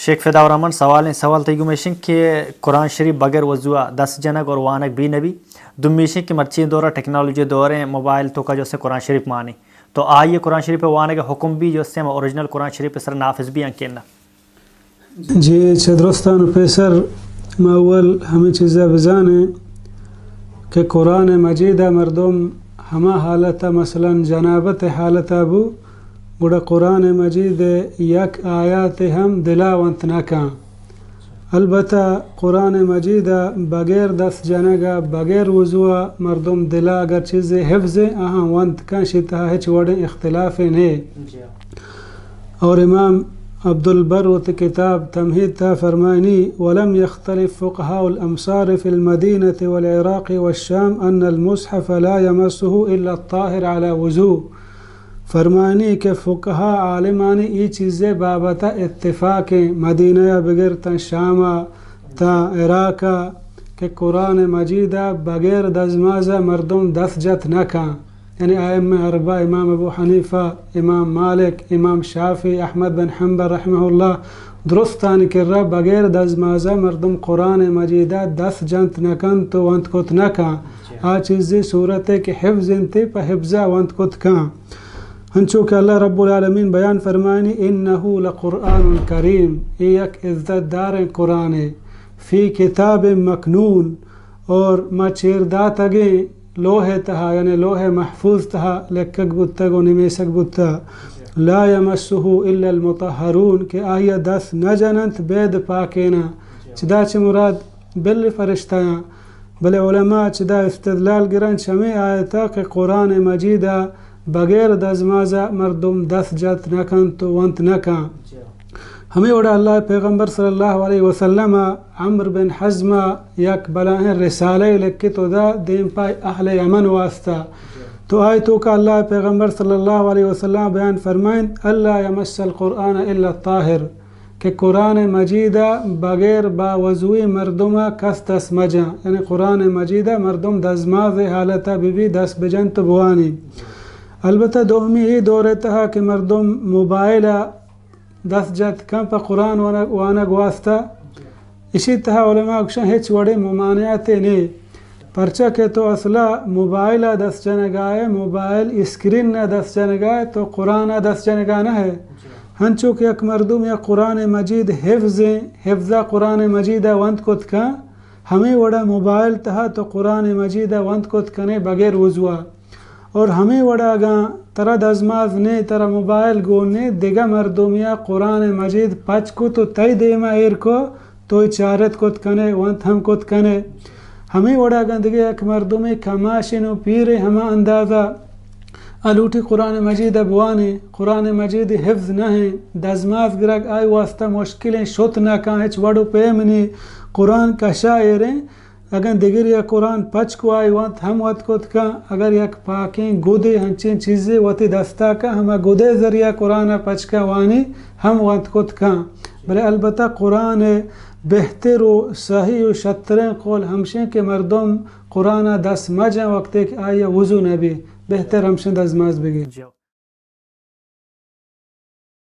شیخ فدا الرحمن، سوالیں سوال تئی گوما ایش انت کہ قرآن شریف بغیر وضو ءَ دست جنگ اور وانگ بی نہ بی؟ دومی ایش انت کہ مرچی دور ءَ ٹیکنالوجی دور ایں، موبائل توکا جو سے قرآن شریف مانی، تو آئی قرآن شریف وانگ ءِ حکم بی جو سے ہم اوریجنل قرآن شریف سر نافذ بی انکہ نہ؟ جی، چہ درستان و پیسر ما اول ہمے چیزا بزانیں کہ قرآن مجید ءَ مردم ہما حالت ءَ، مثلاً جنابت حالت ءَ بو، گڑا قرآن مجید ءِ یک آیاتے ہم دلا ونت نہ کن۔ البتہ قرآن مجید ءَ بغیر دست جنگ ءَ، بغیر وضو ءَ مردم دلا اگر چیزے حفظ ایں، آہاں ونت کن، شی تہا ہچ وڑیں اختلافے نے۔ جی۔ اور امام عبدالبر وتی کتاب تمہید تہا فرمائنی، ولم يختلف فقهاء الأمصار في المدينة والعراق والشام أن المصحف لا يمسه إلا الطاهر على وضوء۔ فرمائنی کہ فقہا عالمانی ای چیزے بابت اتفاق ایں، مدینہ ءَ بگر تاں شام ءَ تاں عراق ءَ، کہ قرآن مجید ءَ بغیر دزماز ءَ مردم دست جت نہ کن۔ یعنی ائمہ اربعہ، امام ابو حنیفہ، امام مالک، امام شافعی، احمد بن حنبل رحمہ اللہ، درستانی کرا بغیر دزماز ءَ مردم قرآن مجید ءَ دست جنت نہ کنت و ونت کت نہ کن۔ آ چیزے صورت ءَ کہ حفظ انت، پہ حفظ ءَ ونت کت کن۔ ہنچو کہ اللہ رب العالمین بیان فرمائنی، انه لقرآن کریم، اے یک عزت داریں قرآنے، فی کتاب مکنون، اور ما چیر داتگیں لوح تہا، یعنی لوح محفوظ تہا لکگ بوتگ و نمیسگ بوتگ۔ لا یمسہ الا المطہرون، کہ آئی ءَ دست نہ جننت بید پاکیناں۔ چدا چہ مراد بل فرشتیاں۔ بلے علماء چدا استدلال گرنت چمے آیتا کہ قرآن مجید ءَ بغیر دزماز ءَ مردم دست جت نہ کنت و ونت نہ کن۔ ہمے وڑا اللہ پیغمبر صلی اللہ علیہ وسلم ءَ عمرو بن حزم ءَ یک بلاہیں رسالہ لکھت و دا دیم پہ اہل یمن واسطہ۔ تو آئی توکا اللہ پیغمبر صلی اللہ علیہ وسلم بیان فرمائنت، الا یمس القرآن الا الطاہر، کہ قرآن مجید ءَ بغیر با وضوئی مردم ءَ کس دست مجن، یعنی قرآن مجید ءَ مردم دزماز حالت ءَ بہ بی دست بجنت و بوانی۔ البتہ دومی ای دور تہا کہ مردم موبائل ءَ دست جت کن پہ قرآن وانگ، وانگ واسطہ، اشی تہا علماء گوشن ہچ وڑیں ممانعتے نے، پرچا کہ تو اصلا موبائل ءَ دست جنگائے، موبائل اسکرین ءَ دست جنگائے، تو قرآن ءَ دست جنگا نہ ہے۔ ہنچو کہ یک مردم یک قرآن مجید حفظ ایں، حفظ ءَ قرآن مجید ءَ ونت کت کن، ہمے وڑا موبائل تہا تو قرآن مجید ءَ ونت کت کنے بغیر وضو ءَ۔ اور ہمے وڑا اگاں ترا دزماز نے، ترا موبائل گون نے، دگہ مردمیا قرآن مجید پچ کو تو تئی دیما ایر کو، تو چارت کت کنے، ونت ہم کت کنے۔ ہمے وڑا اگاں دگہ یک مردمے کماشن و پیرے ہما اندازہ آ لوٹی قرآن مجید بوانے، قرآن مجید حفظ نہ ہیں، دزماز گرگ آئی واسطہ مشکلیں، شت نہ کن، ہچ وڑ و پیم نی، قرآن کشا ایریں، اگاں دگرے ءَ قرآن پچ کو آئی ونت ہم ونت کت کن، اگر یک پاکیں گدے ہنچیں چیزے وتی دستا کن، ہما گدے ذریعہ قرآن ءَ پچ کن وانی ہم ونت کت کن۔ بلے البتہ قرآن ءِ بہتر و صحیح و شتریں قول ہمشیں کہ مردم قرآن ءَ دست مجن وقتے کہ آئی ءَ وضو نہ بی، بہتر ہمشیں دزماز بگی۔